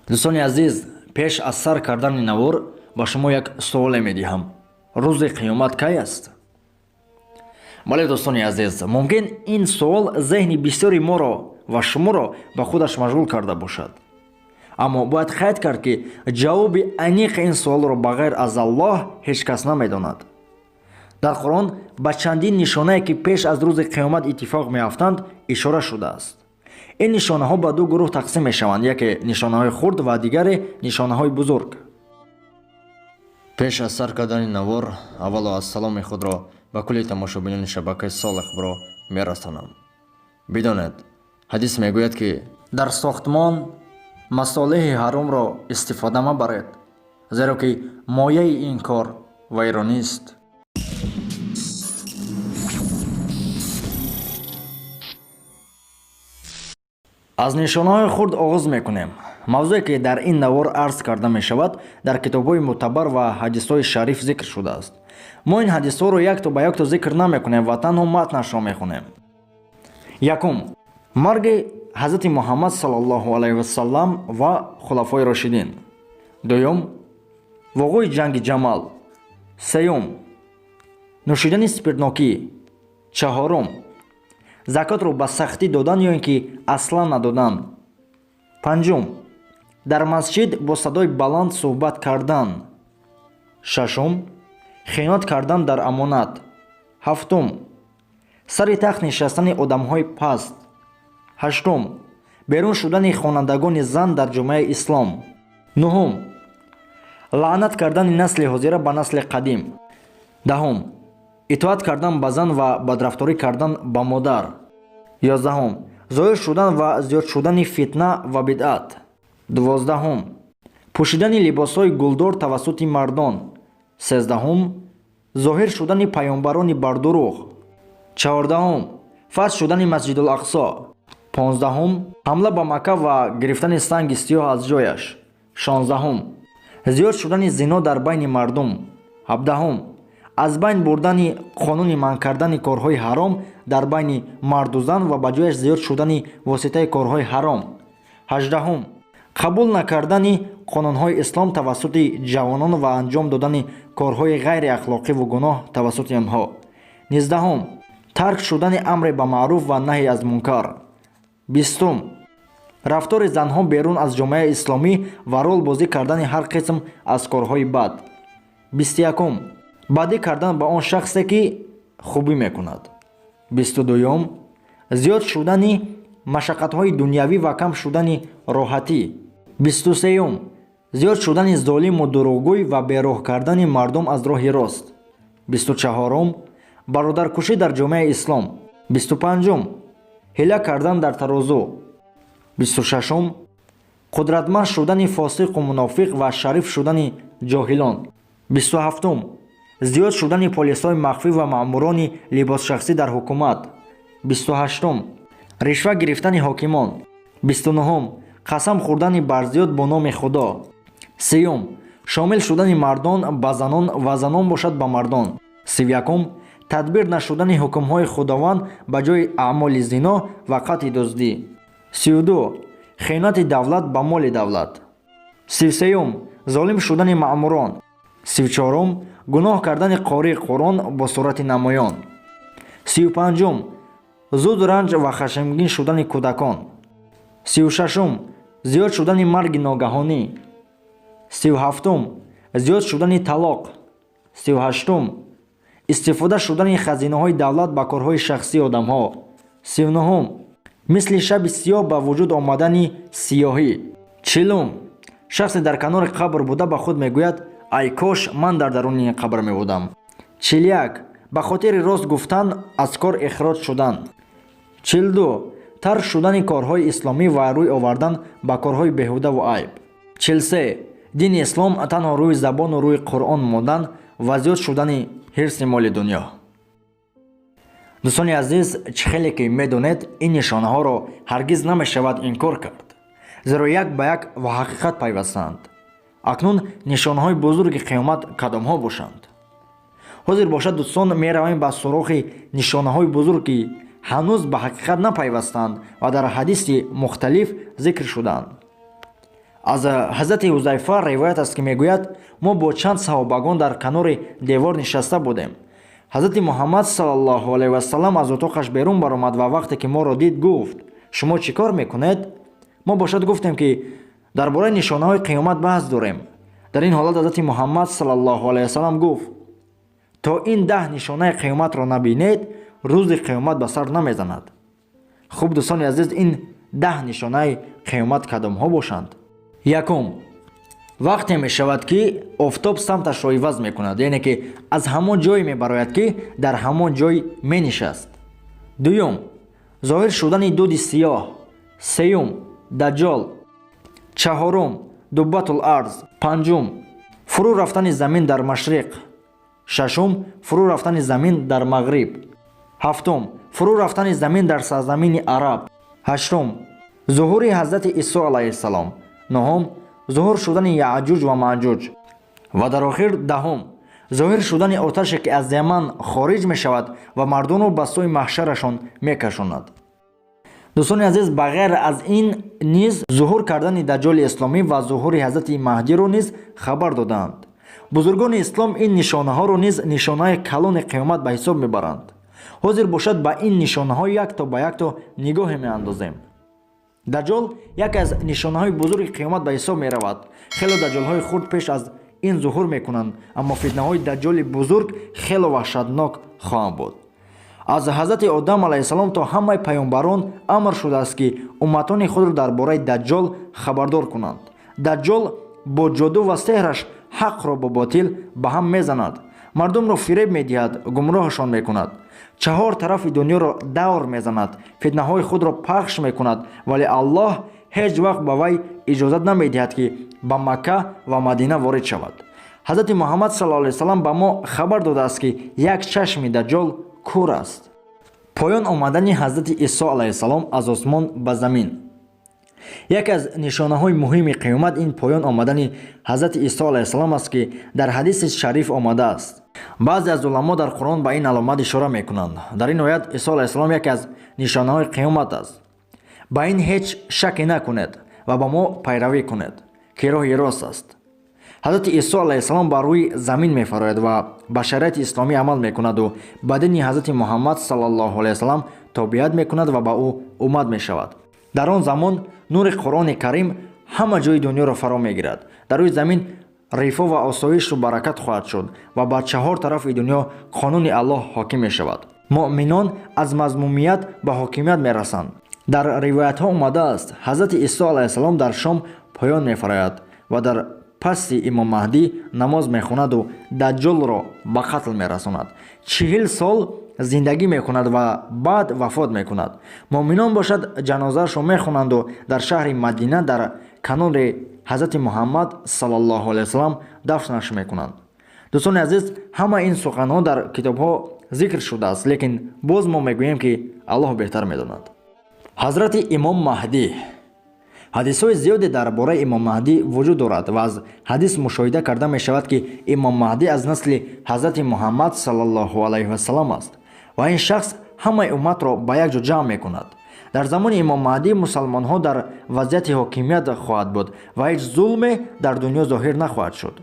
Дӯстони азиз, пеш аз сар кардани навор ба шумо як суоле медиҳам. Рӯзи қиёмат кай аст? Бале, дӯстони азиз, мумкин ин суол зеҳни бисёри моро ва шуморо ба худаш машғул карда бошад. Аммо бояд қайд кард, ки ҷавоби аниқи ин суолро ба ғайр аз Аллоҳ ҳеҷ кас намедонад. Дар Қуръон ба чандин нишонае, ки пеш аз рӯзи қиёмат иттифоқ меафтанд, ишора шудааст. Ин нишонаҳо ба ду гурӯҳ тақсим мешаванд: яке нишонаҳои хурд ва дигаре нишонаҳои бузург. Пеш аз сар кардани навор аввало аз саломи худро ба кулли тамошобинони шабакаи Солеҳбро мерасонам. Бидонед, ҳадис мегӯяд, ки дар сохтмон масолеҳи ҳаромро истифода мабаред, зеро ки мояи ин кор вайронист. Аз нишонаҳои хурд оғоз мекунем. Мавзӯе, ки дар ин навор арз карда мешавад, дар китобҳои мӯътабар ва ҳадисҳои шариф зикр шудааст. Мо ин ҳадисҳоро якто ба якто зикр намекунем ва танҳо матнашро мехонем. Якум: марги ҳазрати Муҳаммад саллаллоҳу алайҳи васаллам ва хулафои рошидин. Дуюм: воқӯи ҷанги Ҷамал. Сеюм: нӯшидани спиртнокӣ. Чаҳорум: закотро ба сахтӣ додан ё ин ки аслан надодан. Панҷум: дар масҷид бо садои баланд суҳбат кардан. Шашум: хиёнат кардан дар амонат. Ҳафтум: сари тахт нишастани одамҳои паст. Ҳаштум: берун шудани хонандагони зан дар ҷомеаи ислом. Нуҳум: лаънат кардани насли ҳозира ба насли қадим. Даҳум: итоат кардан ба зан ва бадрафторӣ кардан ба модар. 11-ум: зоҳир шудан ва зиёд шудани фитна ва бидъат. 12-ум: пӯшидани либосҳои гулдор тавассути мардон. 13-ум: зоҳир шудани паёмбарони бардурӯғ. 14-ум: фатҳ шудани Масҷидулақсо. 15-ум: ҳамла ба Макка ва гирифтани санги сиёҳ аз ҷояш. 16-ум: зиёд шудани зино дар байни мардум. 17-ум: аз байн бурдани қонуни манъ кардани корҳои ҳаром дар байни марду зан ва ба ҷояш зиёд шудани воситаи корҳои ҳаром. 18-ум: қабул накардани қонунҳои ислом тавассути ҷавонон ва анҷом додани корҳои ғайриахлоқиву гуноҳ тавассути онҳо. 19-ум: тарк шудани амре ба маъруф ва наҳй аз мункар. 20-ум: рафтори занҳо берун аз ҷомеаи исломӣ ва рол бозӣ кардани ҳар қисм аз корҳои бад. 21-ум: бадӣ кардан ба он шахсе, ки хубӣ мекунад. 22-юм: зиёд шудани машаққатҳои дунявӣ ва кам шудани роҳатӣ. 23-юм: зиёд шудани золиму дурӯғгӯй ва бероҳ кардани мардум аз роҳи рост. 24-ум: бародаркушӣ дар ҷомеаи ислом. 25-ум: ҳила кардан дар тарозу. 26-ум: қудратманд шудани фосиқу мунофиқ ва шариф шудани ҷоҳилон. 27-ум: зиёд шудани полисҳои махфӣ ва маъмурони либосшахсӣ дар ҳукумат. 28-ум: ришва гирифтани ҳокимон. 29-ум: қасам хӯрдани барзиёд бо номи Худо. 30-ум: шомил шудани мардон ба занон ва занон бошад ба мардон. 31-ум: тадбир нашудани ҳукмҳои Худованд ба ҷои аъмоли зино ва қатъи дуздӣ. 32: хиёнати давлат ба моли давлат. 33-ум: золим шудани маъмурон. 34-ум: гуноҳ кардани қории Қуръон бо сурати намоён. 35-ум: зуд ранҷ ва хашмгин шудани кӯдакон. 36-ум: зиёд шудани марги ногаҳонӣ. 37-ум: зиёд шудани талоқ. 38-ум: истифода шудани хазинаҳои давлат ба корҳои шахсии одамҳо. 39-ум: мисли шаби сиёҳ ба вуҷуд омадани сиёҳӣ. 40-ум: шахсе дар канори қабр буда ба худ мегӯяд: ай кош ман дар даруни ин қабр мебудам. 41: ба хотири рост гуфтан аз кор ихроҷ шудан. 42: тарк шудани корҳои исломӣ ва рӯй овардан ба корҳои беҳудаву айб. 43: дини ислом танҳо рӯи забону рӯи Қуръон мондан ва зиёд шудани ҳирси моли дунё. Дӯстони азиз, чӣ хеле ки медонед, ин нишонаҳоро ҳаргиз намешавад инкор кард, зеро як ба як ва ҳақиқат пайвастаанд. Акнун нишонаҳои бузурги қиёмат кадомҳо бошанд? Ҳозир бошад, дӯстон, меравем ба суроғи нишонаҳои бузург, ки ҳанӯз ба ҳақиқат напайвастанд ва дар ҳадиси мухталиф зикр шудаанд. Аз ҳазрати Ҳузайфа ривоят аст, ки мегӯяд: мо бо чанд саҳобагон дар канори девор нишаста будем. Ҳазрати Муҳаммад саллаллоҳу алайҳи васаллам аз утоқаш берун баромад ва вақте ки моро дид, гуфт: шумо чӣ кор мекунед? Мо бошад гуфтем, ки дар бораи нишонаҳои қиёмат баҳс дорем. Дар ин ҳолат ҳазрати Муҳаммад саллаллоҳу алайҳи васаллам гуфт: то ин 10 нишонаи қиёматро набинед, рӯзи қиёмат ба сар намезанад. Хуб, дӯстони азиз, ин 10 нишонаи қиёмат кадомҳо бошанд? Якум, вақте мешавад, ки офтоб самташро иваз мекунад, яъне ки аз ҳамон ҷое мебарояд, ки дар ҳамон ҷой менишаст. Дуюм, зоҳир шудани дуди сиёҳ. Сеюм, Даҷҷол. Чаҳорум, Дуббатул арз. Панҷум, фурӯ рафтани замин дар машриқ. Шашум, фурӯ рафтани замин дар мағриб. Ҳафтум, фурӯ рафтани замин дар сарзамини Араб. Ҳаштум, зуҳури ҳазрати Исо алайҳиссалом. Нуҳум, зуҳур шудани Яъҷуҷ ва Маъҷуҷ. Ва дар охир 10-ум, зоҳир шудани оташе, ки аз Яман хориҷ мешавад ва мардумро ба сӯи маҳшарашон мекашонад. Дӯстони азиз, ба ғайр аз ин низ зуҳур кардани Даҷҷоли исломӣ ва зуҳури ҳазрати Маҳдиро низ хабар додаанд. Бузургони ислом ин нишонаҳоро низ нишонаи калони қиёмат ба ҳисоб мебаранд. Ҳозир бошад, ба ин нишонаҳо якто ба якто нигоҳе меандозем. Даҷҷол яке аз нишонаҳои бузурги қиёмат ба ҳисоб меравад. Хело даҷҷолҳои хурд пеш аз ин зуҳур мекунанд, аммо фитнаҳои Даҷҷоли бузург хело ваҳшатнок хоҳанд буд. Аз ҳазрати Одам алайҳиссалом то ҳамаи паёмбарон амр шудааст, ки умматони худро дар бораи Даҷҷол хабардор кунанд. Даҷҷол бо ҷоду ва сеҳраш ҳақро бо ботил ба ҳам мезанад, мардумро фиреб медиҳад, гумроҳашон мекунад, чаҳор тарафи дунёро давр мезанад, фитнаҳои худро пахш мекунад, вале Аллоҳ ҳеҷ вақт ба вай иҷозат намедиҳад, ки ба Макка ва Мадина ворид шавад. Ҳазрати Муҳаммад саллаллоҳу алайҳи васаллам ба мо хабар додааст, ки як чашми Даҷҷол кур аст. Поён омадани ҳазрати Исо алайҳиссалом аз осмон ба замин. Яке аз нишонаҳои муҳими қиёмат ин поён омадани ҳазрати Исо алайҳиссалом аст, ки дар ҳадиси шариф омадааст. Баъзе аз уламо дар Қуръон ба ин аломат ишора мекунанд. Дар ин оят Исо алайҳиссалом яке аз нишонаҳои қиёмат аст. Ба ин ҳеҷ шакке накунед ва ба мо пайравӣ кунед, ки роҳи рост аст. Ҳазрати Исо алайҳиссалом ба рӯи замин мефарояд ва ба шариати исломӣ амал мекунаду ба дини ҳазрати Муҳаммад саллаллоҳу алайҳи васаллам тобиат мекунад ва ба ӯ уммат мешавад. Дар он замон нури Қуръони Карим ҳама ҷои дунёро фаро мегирад. Дар рӯи замин рифоҳ ва осоишу баракат хоҳад шуд ва ба чаҳор тарафи дунё қонуни Аллоҳ ҳоким мешавад. Муъминон аз мазлумият ба ҳокимият мерасанд. Дар ривоятҳо омадааст, ҳазрати Исо алайҳиссалом дар Шом поён мефарояд ва дар паси имом Маҳдӣ намоз мехонаду Даҷҷолро ба қатл мерасонад. 40 сол зиндагӣ мекунад ва баъд вафот мекунад. Муъминон бошад, ҷанозаашро мехонанду дар шаҳри Мадина дар канори ҳазрати Муҳаммад саллаллоҳу алайҳи васаллам дафнаш мекунанд. Дӯстони азиз, ҳама ин суханҳо дар китобҳо зикр шудааст, лекин боз мо мегӯем, ки Аллоҳ беҳтар медонад. Ҳазрати имом Маҳдӣ. Ҳадисҳои зиёде дар бораи имом Маҳдӣ вуҷуд дорад ва аз ҳадис мушоҳида карда мешавад, ки имом Маҳдӣ аз насли ҳазрати Муҳаммад саллаллоҳу алайҳи васаллам аст ва ин шахс ҳамаи умматро ба як ҷо ҷамъ мекунад. Дар замони имом Маҳдӣ мусалмонҳо дар вазъияти ҳокимият хоҳад буд ва ҳеҷ зулме дар дунё зоҳир нахоҳад шуд.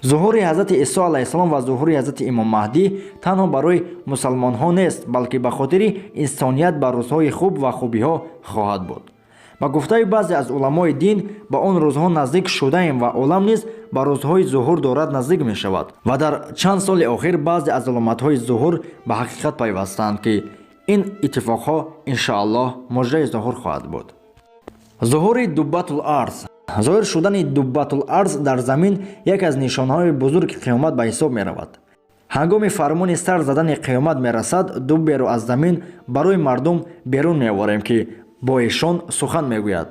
Зуҳури ҳазрати Исо алайҳиссалом ва зуҳури ҳазрати имом Маҳдӣ танҳо барои мусалмонҳо нест, балки ба хотири инсоният ба рӯзҳои хуб ва хубиҳо хоҳад буд. Ба гуфтаи баъзе аз уламои дин, ба он рӯзҳо наздик шудаем ва олам низ ба рӯзҳои зуҳур дорад наздик мешавад. Ва дар чанд соли охир баъзе аз аломатҳои зуҳур ба ҳақиқат пайвастаанд, ки ин иттифоқҳо иншоаллоҳ муждаи зуҳур хоҳад буд. Зуҳури Дуббатул арз. Зоҳир шудани Дуббатул арз дар замин яке аз нишонаҳои бузурги қиёмат ба ҳисоб меравад. Ҳангоми фармони сар задани қиёмат мерасад, дубберо аз замин барои мардум берун меоварем, ки бо эшон сухан мегӯяд.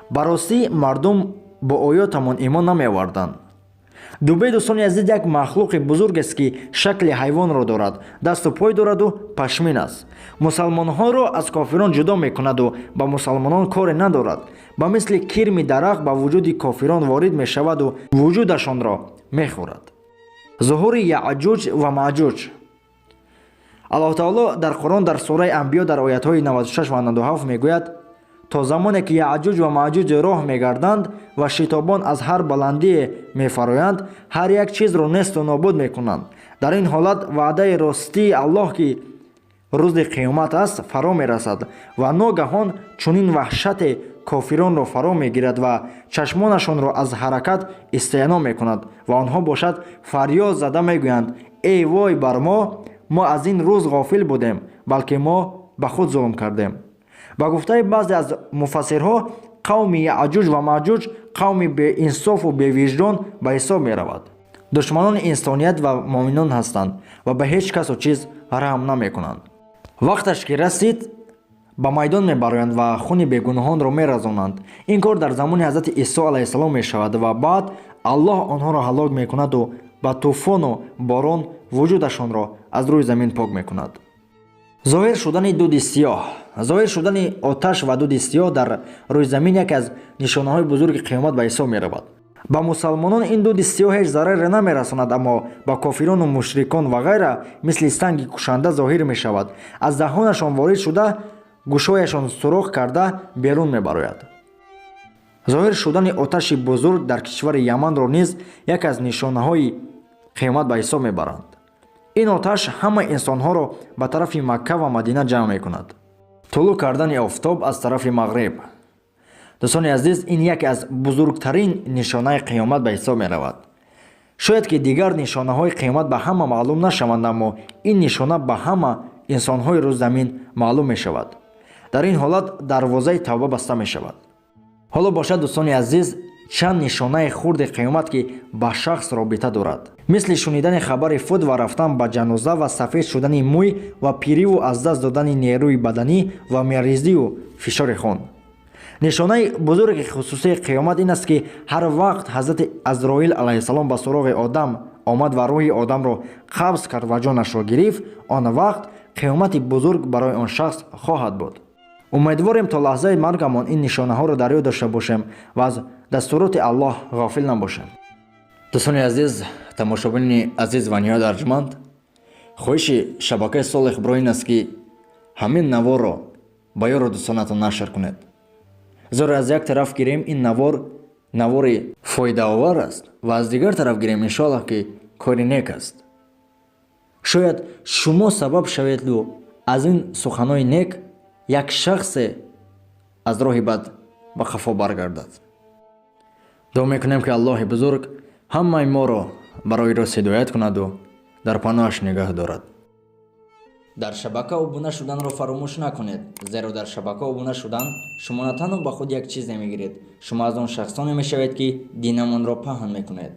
Ба ростӣ, мардум бо оётамон имон намеоварданд. Дубе, дӯстони азиз, як махлуқи бузургест, ки шакли ҳайвонро дорад, дасту пой дораду пашмин аст. Мусалмонҳоро аз кофирон ҷудо мекунаду ба мусалмонон коре надорад. Ба мисли кирми дарахт ба вуҷуди кофирон ворид мешаваду вуҷудашонро мехӯрад. Зуҳури Яъҷуҷ ва Маъҷуҷ. Аллоҳ таоло дар Қуръон дар сураи Анбиё дар оятҳои 96 ва 97 мегӯяд: То замоне ки Яъҷуҷ ва Маъҷуҷ роҳ мегарданд ва шитобон аз ҳар баландие мефароянд, ҳар як чизро несту нобуд мекунанд. Дар ин ҳолат ваъдаи ростии Аллоҳ, ки рӯзи қиёмат аст, фаро мерасад ва ногаҳон чунин ваҳшате кофиронро фаро мегирад ва чашмонашонро аз ҳаракат истеъно мекунад ва онҳо бошад фарёд зада мегӯянд: эй вой бар мо, мо аз ин рӯз ғофил будем, балки мо ба худ зулм кардем. Ба гуфтаи баъзе аз муфассирҳо, қавми Яъҷуҷ ва Маъҷуҷ қавми беинсофу бевиҷдон ба ҳисоб меравад. Душманони инсоният ва муъминон ҳастанд ва ба ҳеҷ касу чиз раҳм намекунанд. Вақташ ки расид, ба майдон мебароянд ва хуни бегуноҳонро меразонанд. Ин кор дар замони ҳазрати Исо алайҳиссалом мешавад ва баъд Аллоҳ онҳоро ҳалок мекунаду ба тӯфону борон вуҷудашонро аз рӯи замин пок мекунад. Зоҳир шудани дуди сиёҳ. Зоҳир шудани оташ ва дуди сиёҳ дар рӯи замин яке аз нишонаҳои бузурги қиёмат ба ҳисоб меравад. Ба мусалмонон ин дуди сиёҳ ҳеҷ зараре намерасонад, аммо ба кофирону мушрикон ва ғайра мисли санги кушанда зоҳир мешавад, аз даҳонашон ворид шуда, гӯшҳояшон сурох карда берун мебарояд. Зоҳир шудани оташи бузург дар кишвари Яманро низ яке аз нишонаҳои қиёмат ба ҳисоб мебаранд. Ин оташ ҳама инсонҳоро ба тарафи Макка ва Мадина ҷамъ мекунад. Тулӯъ кардани офтоб аз тарафи мағриб. Дӯстони азиз, ин яке аз бузургтарин нишонаи қиёмат ба ҳисоб меравад. Шояд ки дигар нишонаҳои қиёмат ба ҳама маълум нашаванд, аммо ин нишона ба ҳама инсонҳои рӯзамин маълум мешавад. Дар ин ҳолат дарвозаи тавба баста мешавад. Ҳоло бошад, дӯстони азиз, чанд нишонаи хурди қиёмат, ки ба шахс робита дорад, мисли шунидани хабари фуд ва рафтан ба ҷаноза ва сафед шудани мӯй ва пириву аз даст додани нерӯи баданӣ ва меризию фишори хун. Нишонаи бузурги хусусии қиёмат ин аст, ки ҳар вақт ҳазрати Азроил алайҳиссалом ба суроғи Одам омад ва рӯҳи Одамро қабз кард ва ҷонашро гирифт, он вақт қиёмати бузург барои он шахс хоҳад буд. Умедворем, то лаҳзаи маргамон ин нишонаҳоро дар ёд дошта бошем ва аз дастуроти Аллоҳ ғофил набошем. Дӯстони азиз, тамошобини азиз ва ниҳоят арҷманд, хоҳиши шабакаи Солеҳ Бро ин аст, ки ҳамин наворро ба ёру дӯстонатон нашр кунед, зеро аз як тараф гирем, ин навор навори фоидаовар аст ва аз дигар тараф гирем, иншоаллоҳ, ки кори нек аст. Шояд шумо сабаб шаведу аз ин суханҳои нек як шахсе аз роҳи бад ба қафо баргардад. Дуо мекунем, ки Аллоҳи бузург ҳамаи моро барои рост ҳидоят кунаду дар паноҳаш нигаҳ дорад. Дар шабака обуна шуданро фаромӯш накунед, зеро дар шабака обуна шудан шумо на танҳо ба худ як чизе мегиред, шумо аз он шахсоне мешавед, ки динамонро паҳн мекунед.